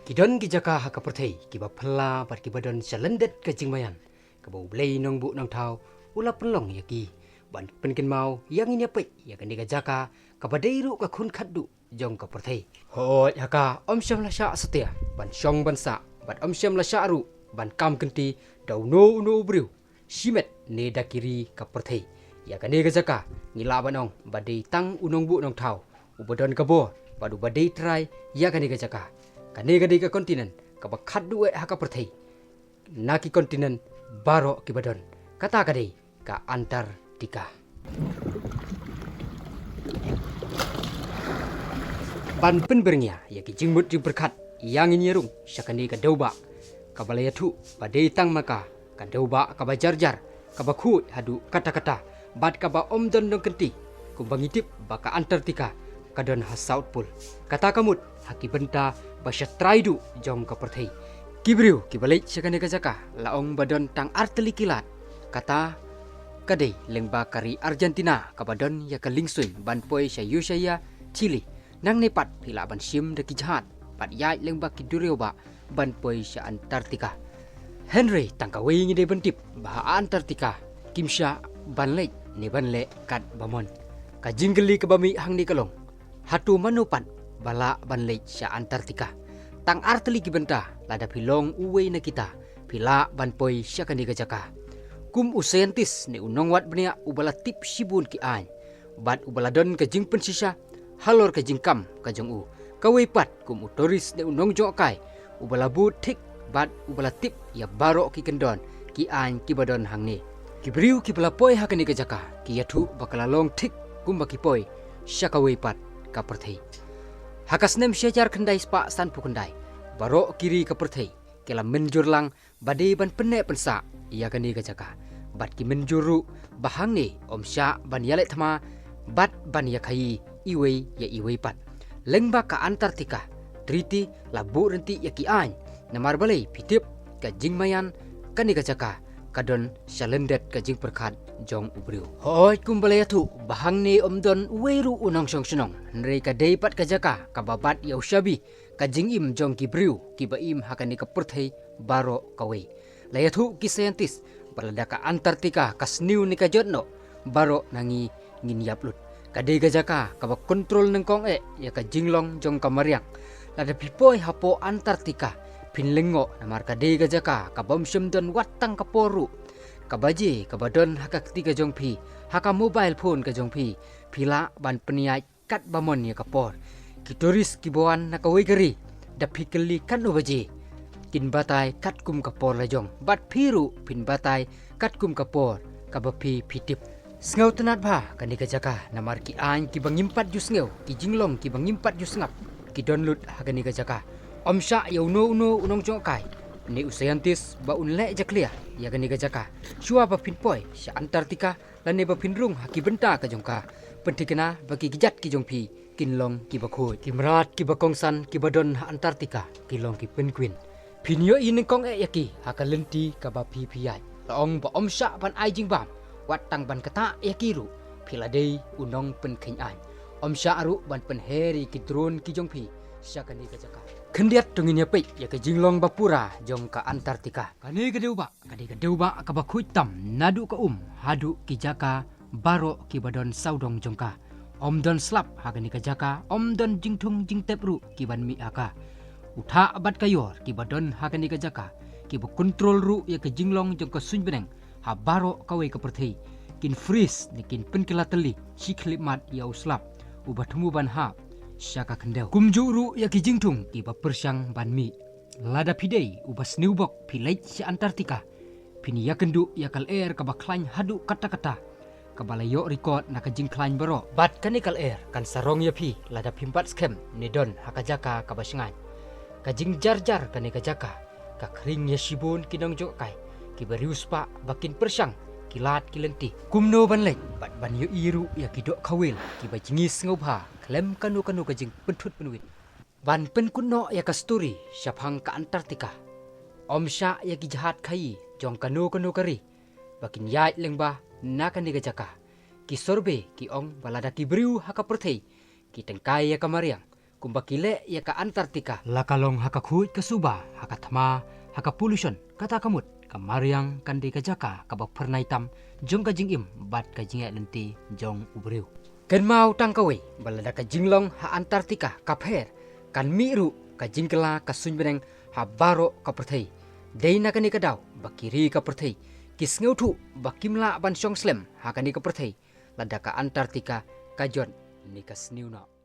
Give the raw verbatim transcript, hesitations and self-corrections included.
Ki don ki jaka ha ka pyrthei kiba phylla bad kiba don shalyndet ka jingmaïan, kaba U Blei Nongbuh Nongthaw u la pynlong ïa ki ban pynkynmaw ïa ngin ïa peit ïa kane ka jaka kaba dei ruh ka khun khatduh jong ka pyrthei. Hooid, ha ka ym shym la shah satia ban shong ban sah bad ym shym la shah ruh ban kam kynti da uno uno u briew shimet ne da ki ri ka pyrthei. Ïa kane ka jaka ngi lah ban ong ba dei tang U Nongbuh Nongthaw uba don ka bor bad uba dei trai ïa kane ka jaka. Kane ka dei ka kontinent kaba khatduh eh ha ka pyrthei na ki kontinent baroh kiba don, kata ka dei ka Antarctica. Ban pynbyrngia ïa ki jingmut jingpyrkhat, ïa ngin ïa rung sha kane ka dewbah kaba la ïathuh ba dei tang ma ka, ka dewbah kaba jar jar, kaba khuid haduh katta katta bad kaba ym don nongkynti, kumba ngi tip ba ka Antarctica ka don ha South Pole. Kata ka mut ha ki bynta ba sha trai duh jong ka pyrthei. Ki briew kiba leit sha kane ka jaka la ong ba don tang artylli ki lad. Kata ka dei lyngba ka ri Argentina kaba don ïa ka liengsuiñ ban poi sha Ushuaia, Chile. Nangne pat phi lah ban shim da ki jahaj bad ïaid lyngba ki duriaw bah ban poi sha Antarctica. Hynrei tang kawei ngi dei ban tip ba ha Antarctica kim shah ban leit ne ban leh kat ba mon. Ka jingkylli kaba mih hangne ka long, hato mano pat ba lah ban leit sha Antarctica? Tang artylli ki bynta, lada phi long uwei na kita phi lah ban poi sha kane ka jaka. Kum u scientist ne u nongwad bniah uba la tip shibun ki aiñ bad uba la don ka jingpynshisha halor ka jingkam ka jong u. Kawei pat kum u tourist ne u nongjngohkai uba la bud thik bad uba la tip ïa baroh ki kyndon ki aiñ kiba don hangne. Ki briew kiba la poi ha kane ka jaka ki ïathuh ba ka la long thik kumba ki poi sha kawei pat ka pyrthei. Ha ka snem shi hajar khyndai spah sanphew khyndai, baroh ki ri ka pyrthei ki la mynjur lang ba dei ban pynneh pynsah ïa kane ka jaka. Bad ki mynjur ruh ba hangne ym shah ban ïaleh thma bad ban ïakhaïi iwei ïa iwei pat. Lyngba ka Antarctica Treaty la buh rynti ïa ki aiñ, namar balei phi tip, ka jingmaïan kane ka jaka ka don shalyndet ka jingpyrkhat jong u briew. Hooid, kumba la ïathuh ba hangne ym don uwei ruh u nongshong shnong, hynrei ka dei pat ka jaka kaba bat ïa u shabi ka jingim jong ki briew kiba im ha kane ka pyrthei baroh kawei. La ïathuh ki scientist ba lada ka Antarctica ka sniew ne ka jot noh, baroh na ngi ngin ïap lut. Ka dei ka jaka kaba kontrol nyngkong eh ïa ka jinglong jong ka mariang. Lada phi poi hapoh Antarctica phin lyngngoh, namar ka dei ka jaka kaba ym shym don wat tang ka por ruh. Ka baje kaba don ha ka kti ka jong phi, ha ka mobile phone ka jong phi, phi lah ban pynïaid kat ba mon ïa ka por. Ki tourist kiba wan na kawei ka ri, da phi kylli katno baje, kin batai katkum ka por la jong, bad phi ruh phin batai katkum ka por kaba phi phi tip. Sngewtynnad bha kane ka jaka, namar ki aiñ kiba ngim pat ju sngew, ki jinglong kiba ngim pat ju sngap, ki don lut ha kane ka jaka. Ym shah ïa uno uno u nongjngohkai ne u scientist ba un leh jakhlia ïa kane ka jaka shuwa ba phin poi sha Antarctica lane ba phin rung ha ki bynta ka jong ka. Pynthikna ba ki kjat ki jong phi kin long kiba khuid. Ki mrad kiba kongsan kiba don ha Antarctica ki long ki penguin. Phin ïohi nyngkong eh ïa ki ha ka lynti kaba phi phi ïaid. La ong ba ym shah ban ai jingbam, wat tang ban ktah ïa ki ruh, phi la dei u nongpynkheiñ aiñ. Ym shah ruh ban pynher ïa ki drone ki jong phi sha kane ka jaka. Khyndiat to ngin ïa peit ïa ka jinglong ba pura jong ka Antarctica. Kane ka dewbah ka dei ka dewbah kaba khuid tam, naduh ka um haduh ki jaka baroh kiba don sawdong jong ka. Ym don slap ha kane ka jaka, ym don jingthung jingtep ruh kiban mih ha ka. U thah bad ka ïor kiba don ha kane ka jaka, kiba kontrol ruh ïa ka jinglong jong ka suiñ bneng ha baroh kawei ka pyrthei, kin freeze ne kin pynkylla tylli shi khyllipmat ïa u slap uba thmu ban hap sha ka khyndew. Kumjuh ruh ïa ki jingthung kiba pyrshang ban mih. Lada phi dei uba sniew bok phi leit sha Antarctica, phin ïakynduh ïa ka lyer kaba khlaiñ haduh katta katta, kaba la ïoh record na ka jingkhlaiñ baroh. Bad kane ka lyer kan sarong ïa phi lada phim pat skhem ne don ha ka jaka kaba shngaiñ. Ka jingjar jar kane ka jaka ka khring ïa shibun ki nongjngohkai kiba riewspah ba kin pyrshang ki lad ki lynti kumno ban leit bad ban ïohi ruh ïa ki dohkha whale kiba jngi sngewbha khlem kano kano ka jingpynthut pynwit. Ban pynkut noh ïa ka story shaphang ka Antarctica, ym shah ïa ki jahaj khaïi jong kano kano ka ri ba kin ïaid lyngba na kane ka jaka. Ki survey ki ong ba lada ki briew ha ka pyrthei ki tyngkai ïa ka mariang, ba ki leh ïa ka Antarctica la ka long ha ka khuid ka suba, ha ka thma, ha ka pollution, kata ka mut ka mariang kan dei ka jaka kaba phyrnai tam jong ka jingim bad ka jingïaid lynti jong u briew. Kynmaw tang kawei ba lada ka jinglong ha Antarctica ka pher, kan mih ruh ka jingkylla ka suiñ bneng ha baroh ka pyrthei. Dei na kane ka daw ba ki ri ka pyrthei ki sngewthuh ba kim lah ban shong slem ha kane ka pyrthei lada ka Antarctica ka jot ne ka sniew noh.